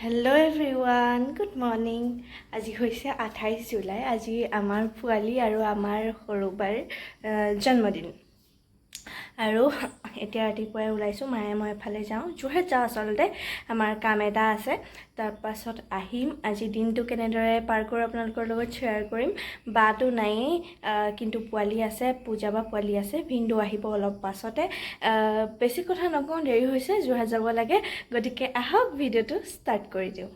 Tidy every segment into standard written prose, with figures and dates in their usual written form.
Hello everyone, good morning. আজি হৈছে 28 July. আজি আমাৰ পোৱালি আৰু আমাৰ সৰুবাৰ জন্মদিন। আৰু এতিয়া ৰাতিপুৱাই ওলাইছোঁ, মায়ে মই এফালে যাওঁ, যোৰহাট যাওঁ। আচলতে আমাৰ কাম এটা আছে, তাৰপাছত আহিম। আজি দিনটো কেনেদৰে পাৰ কৰোঁ আপোনালোকৰ লগত শ্বেয়াৰ কৰিম। বাটো নায়েই, কিন্তু পোৱালি আছে, পূজা বা পোৱালি আছে, ভিনদেউ আহিব অলপ পাছতে। বেছি কথা নকওঁ, দেৰি হৈছে, যোৰহাট যাব লাগে। গতিকে আহক, ভিডিঅ'টো ষ্টাৰ্ট কৰি দিওঁ।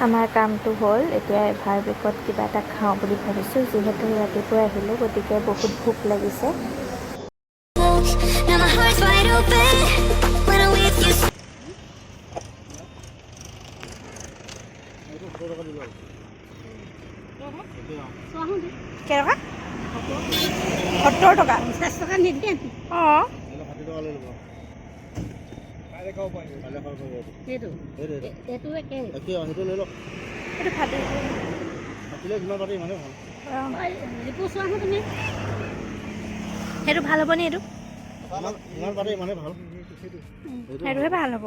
আমাৰ কামটো হ'ল, এতিয়া এভাৰ বেকত কিবা এটা খাওঁ বুলি ভাবিছোঁ। যিহেতু ৰাতিপুৱাই আহিলোঁ, গতিকে বহুত ভোক লাগিছে। Now my heart's wide open when I'm with you. কেইটকা? 70 টকা। 50 টকা নিদিয়ে। অঁ। 60 টকা লৈ ল'ব। কাইলৈ খাব পাৰিব। সেইটো। সেইটো। এইটো একে। একেই। অঁ, সেইটো লৈ লওক। এইটো ফাটি ফাটিলে যিমান পাতে ইমানেই ভাল। এইটো চোৱাচোন তুমি। সেইটো ভাল হ'ব নি এইটো? যিমান পাতে ইমানেই ভাল। সেইটোহে ভাল হ'ব।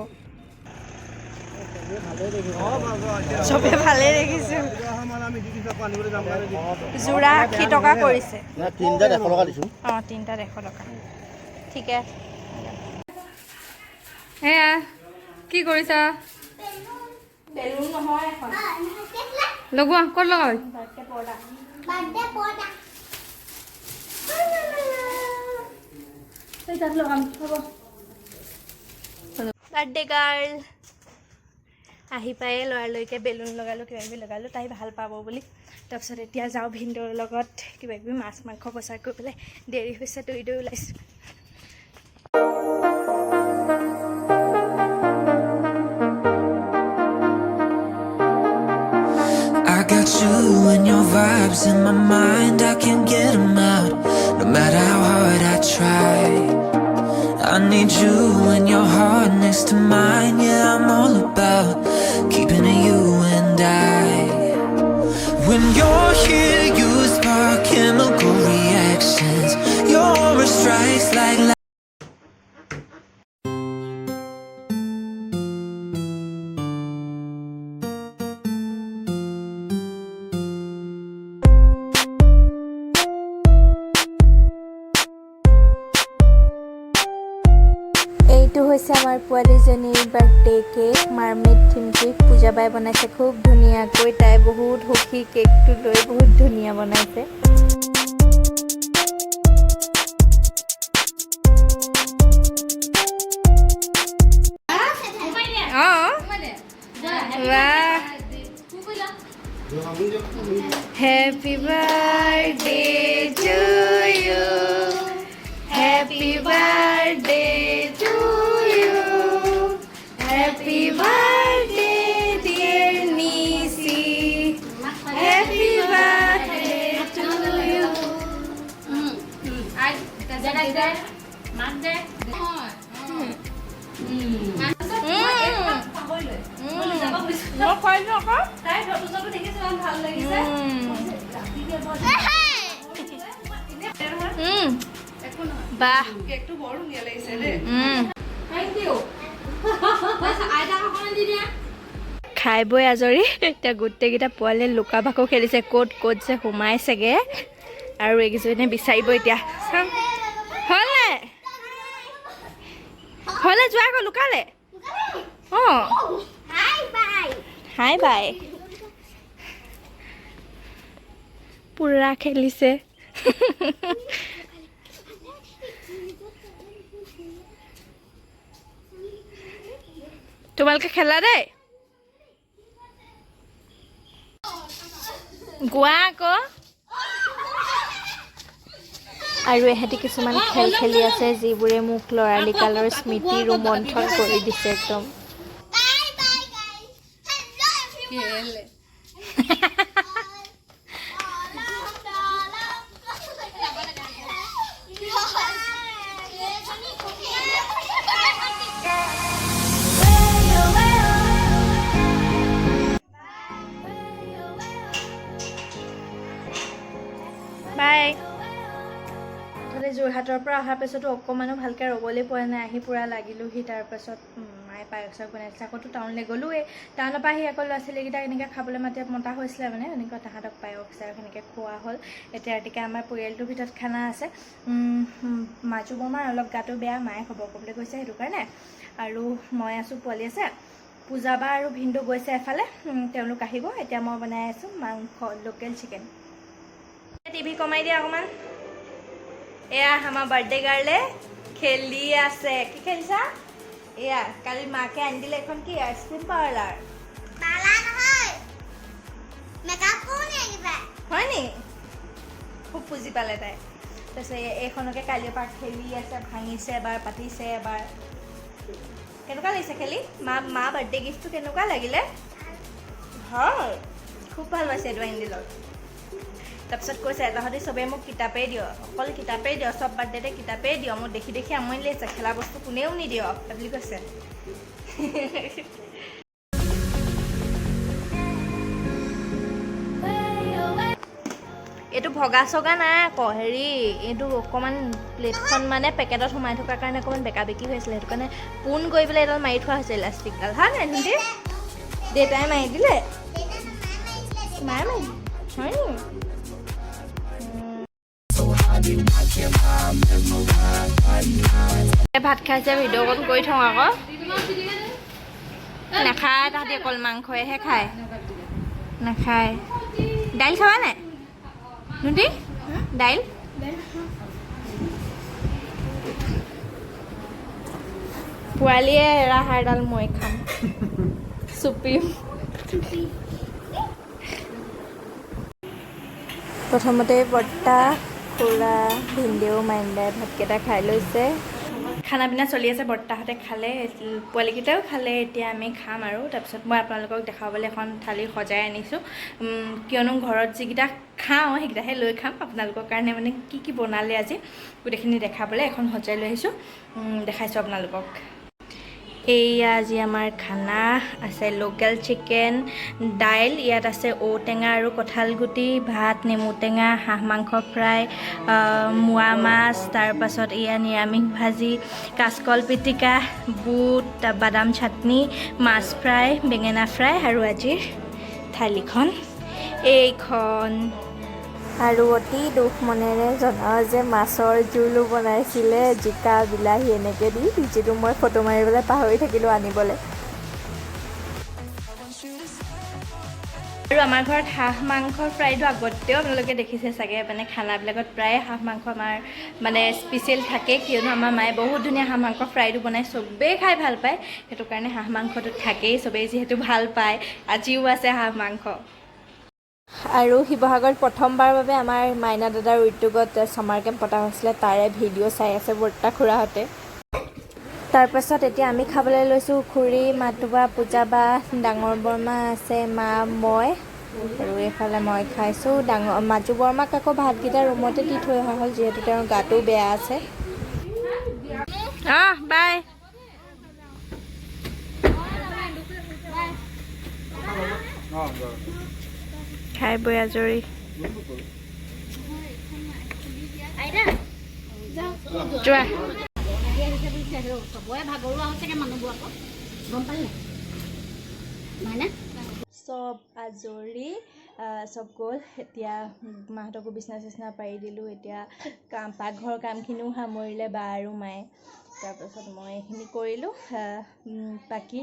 চবে ভালেই দেখিছোঁ। যোৰা 80 টকা কৰিছে। নাই, তিনিটাত 100 টকা দিছোঁ। অঁ, তিনিটাত 100 টকা, ঠিকে। এয়া কি কৰিছা? বেলুন নহয় এখন। লগোৱা, ক'ত লগাবি? বাৰ্থডে পৰ্দা। Birthday পৰ্দা। এই তাত লগাম, হ'ব। বাৰ্থডে গাৰ্ল আহি পায়ে লৰালৰিকৈ বেলুন লগালোঁ, কিবা কিবি লগালোঁ, তাই ভাল পাব বুলি। তাৰপিছত এতিয়া যাওঁ ভিনদেউৰ লগত কিবা কিবি মাছ মাংস বজাৰ কৰি পেলাই। দেৰি হৈছে, দৌৰি দৌৰি ওলাইছোঁ। I got you and your vibes in my mind. I can't get 'em out, no matter how hard I try. I need you and your heart next to mine. Yeah, I'm all about keeping it you and I. When you're here, you spark chemical reactions. Your aura strikes like এইটো হৈছে আমাৰ পোৱালীজনীৰ birthday cake, মাৰমেড theme cake. পূজা বাই বনাইছে খুব ধুনীয়াকৈ। তাই বহুত সুখী কেকটো লৈ, বহুত ধুনীয়া বনাইছে। অঁ, বাহ। Happy birthday to you, happy birthday to you, happy birthday, dear Nishi, happy birthday to you. মাক দে। মই খুৱাইছোঁ আকৌ। তাই ফটো চটো দেখিছো, ইমান ভাল লাগিছে। বাহ। কেকটো বৰ ধুনীয়া লাগিছে দেই। Thank U. আইতাক অকণমান দি দিয়া। খাই বৈ আজৰি। এতিয়া গোটেইকেইটা পোৱালীয়ে লুকা ভাকু খেলিছে, ক'ত ক'ত যে সোমাইছেগে আৰু এইকেইজনে বিচাৰিব এতিয়া। চাওঁ, হ'ল নাই? হ'লে যোৱা আকৌ লুকালে। অঁ। Hi bye. হাই বাই। পুৰা খেলিছে। তোমালোকে খেলা দেই, গোৱা আকৌ। আৰু এহেঁতি কিছুমান খেল খেলি আছে, যিবোৰে মোক ল'ৰালি কালৰ স্মৃতি ৰোমন্থন কৰি দিছে একদম। Bye bye, guys. Hello, everyone. যোৰহাটৰ পৰা অহাৰ পিছতো অকণমানো ভালকৈ ৰ'বলৈ পোৱা নাই। আহি পূৰা লাগিলোহি। তাৰপাছত মায়ে পায়স চায়স বনাইছিলে। আকৌতো টাউনলৈ গ'লোৱেই। টাউনৰ পৰা আহি আকৌ ল'ৰা ছোৱালীকেইটাক এনেকৈ খাবলৈ মতা হৈছিলে, মানে এনেকুৱা তাহাঁতক পায়স চায়স এনেকৈ খোৱা হ'ল। এতিয়া ৰাতিকে আমাৰ পৰিয়ালটোৰ ভিতৰত খানা আছে। মাজু বৰমাৰ অলপ গাটো বেয়া, মায়ে খবৰ কৰিবলৈ গৈছে সেইটো কাৰণে। আৰু মই আছোঁ, পোৱালি আছে, পূজা বা আৰু ভিনদেউ গৈছে এফালে। তেওঁলোক আহিব। এতিয়া মই বনাই আছোঁ মাংস, লোকেল চিকেন। টিভি কমাই দিয়া অকণমান। এয়া আমাৰ বাৰ্থডে গাৰ্লে খেলি আছে। কি খেলিছা? এয়া কালি মাকে আনি দিলে এখন কি আইচক্ৰীম পাৰ্লাৰ। পালা নহয়, মেকআপ কৰোঁ নে কিবা। হয় নি? খুব পুজি পালে তাই। তাৰপিছত এইখনকে কালিৰ পৰা খেলি আছে, ভাঙিছে এবাৰ, পাতিছে এবাৰ। কেনেকুৱা লাগিছে খেলি? মা বাৰ্থডে গিফ্টটো কেনেকুৱা লাগিলে? ভাল, খুব ভাল পাইছে এইটো আনি দিলত। তাৰপিছত কৈছে, তহঁতি চবেই মোক কিতাপেই দিয়, অকল কিতাপেই দিয়, চব বাৰ্থডেতে কিতাপেই দিয়, মোক দেখি দেখি আমনি লাগিছে, খেলা বস্তু কোনেও নিদিয় বুলি কৈছে। এইটো ভগা চগা নাই আকৌ। হেৰি, এইটো অকণমান প্লেটখন মানে পেকেটত সোমাই থকাৰ কাৰণে অকণমান বেকা বেকি হৈ আছিলে। সেইটো কাৰণে পোন কৰি পেলাই এডাল মাৰি থোৱা হৈছে ইলাষ্টিকডাল। হয় নাই ধুন্দি? দেউতাই মাৰি দিলে। মায়ে মাৰি হয় নি? ভাত খাইছে, ভিডিঅ' কল কৰি থওঁ আকৌ। নাখায় তাহাঁতি, অকল মাংসইহে খায়, নাখায়। দাইল খাবা নাই নুটি? দাইল পোৱালীয়ে এৰা হাৰডাল মই খাম, চুপিম। প্ৰথমতে বৰ্তা, খুৰা, ভিনদেউ, মাইন্দাই ভাতকেইটা খাই লৈছে। খানা পিনা চলি আছে। বৰ্তাহঁতে খালে, পোৱালিকেইটাও খালে। এতিয়া আমি খাম আৰু তাৰপিছত মই আপোনালোকক দেখাবলৈ এখন থালি সজাই আনিছোঁ। কিয়নো ঘৰত যিকেইটা খাওঁ সেইকেইটাহে লৈ খাম। আপোনালোকৰ কাৰণে মানে কি কি বনালে আজি গোটেইখিনি দেখাবলৈ এখন সজাই লৈ আহিছোঁ। দেখাইছোঁ আপোনালোকক। এইয়া আজি আমাৰ খানা আছে লোকেল চিকেন, দাইল, ইয়াত আছে ঔটেঙা আৰু কঁঠাল গুটি, ভাত, নেমু টেঙা, হাঁহ মাংস ফ্ৰাই, মোৱা মাছ, তাৰপাছত এয়া নিৰামিষ ভাজি, কাচকল পিটিকা, বুট, বাদাম চাটনি, মাছ ফ্ৰাই, বেঙেনা ফ্ৰাই আৰু আজিৰ থালিখন এইখন। আৰু অতি দুখ মনেৰে জনাওঁ যে মাছৰ জোলো বনাইছিলে জিকা, বিলাহী এনেকৈ দি, যিটো মই ফটো মাৰিবলৈ পাহৰি থাকিলোঁ আনিবলৈ। আৰু আমাৰ ঘৰত হাঁহ মাংসৰ ফ্ৰাইটো আগতেও আপোনালোকে দেখিছে চাগে, মানে খানাবিলাকত প্ৰায়ে হাঁহ মাংস আমাৰ মানে স্পেচিয়েল থাকে। কিয়নো আমাৰ মায়ে বহুত ধুনীয়া হাঁহ মাংস ফ্ৰাইটো বনায়, চবেই খাই ভাল পায়। সেইটো কাৰণে হাঁহ মাংসটো থাকেই, চবেই যিহেতু ভাল পায়। আজিও আছে হাঁহ মাংস। আৰু শিৱসাগৰত প্ৰথমবাৰৰ বাবে আমাৰ মাইনা দাদাৰ উদ্যোগত ছামাৰ কেম্প পতা হৈছিলে, তাৰে ভিডিঅ' চাই আছে বৰ্তা খুৰাহঁতে। তাৰপাছত এতিয়া আমি খাবলৈ লৈছোঁ। খুৰী, মাতুবা, পূজা বা, ডাঙৰ বৰমা আছে, মা, মই আৰু এইফালে মই খাইছোঁ। ডাঙৰ মাজু বৰমাক আকৌ ভাতকেইটা ৰুমতে দি থৈ অহা হ'ল, যিহেতু তেওঁৰ গাটো বেয়া আছে। অঁ, বাই। খাই বৈ আজৰি। যোৱা। চব আজৰি, চব গ'ল। এতিয়া মাহঁতকো বিচনা চিচনা পাৰি দিলোঁ। এতিয়া কাম, পাকঘৰৰ কামখিনিও সামৰিলে বা আৰু মায়ে। তাৰপাছত মই এইখিনি কৰিলোঁ। বাকী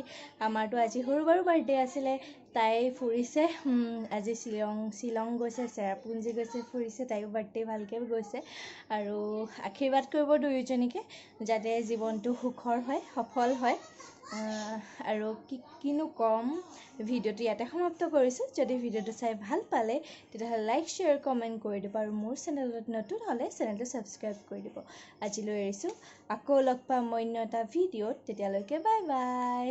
আমাৰতো আজি সৰু বাৰো বাৰ্থডে আছিলে, তাই ফুৰিছে আজি, শ্বিলং শ্বিলং গৈছে, চেৰাপুঞ্জী গৈছে, ফুৰিছে। তাইও বাৰ্থডে ভালকৈ গৈছে। আৰু আশীৰ্বাদ কৰিব দুয়োজনীকে যাতে জীৱনটো সুখৰ হয়, সফল হয়। আৰু কি কিনো ক'ম, ভিডিঅ'টো ইয়াতে সমাপ্ত কৰিছোঁ। যদি ভিডিঅ'টো চাই ভাল পালে তেতিয়াহ'লে লাইক, শ্বেয়াৰ, কমেণ্ট কৰি দিব আৰু মোৰ চেনেলত নতুন হ'লে চেনেলটো ছাবস্ক্ৰাইব কৰি দিব। আজিলৈ এৰিছোঁ, আকৌ লগ পাম অন্য এটা ভিডিঅ'ত। তেতিয়ালৈকে বাই বাই।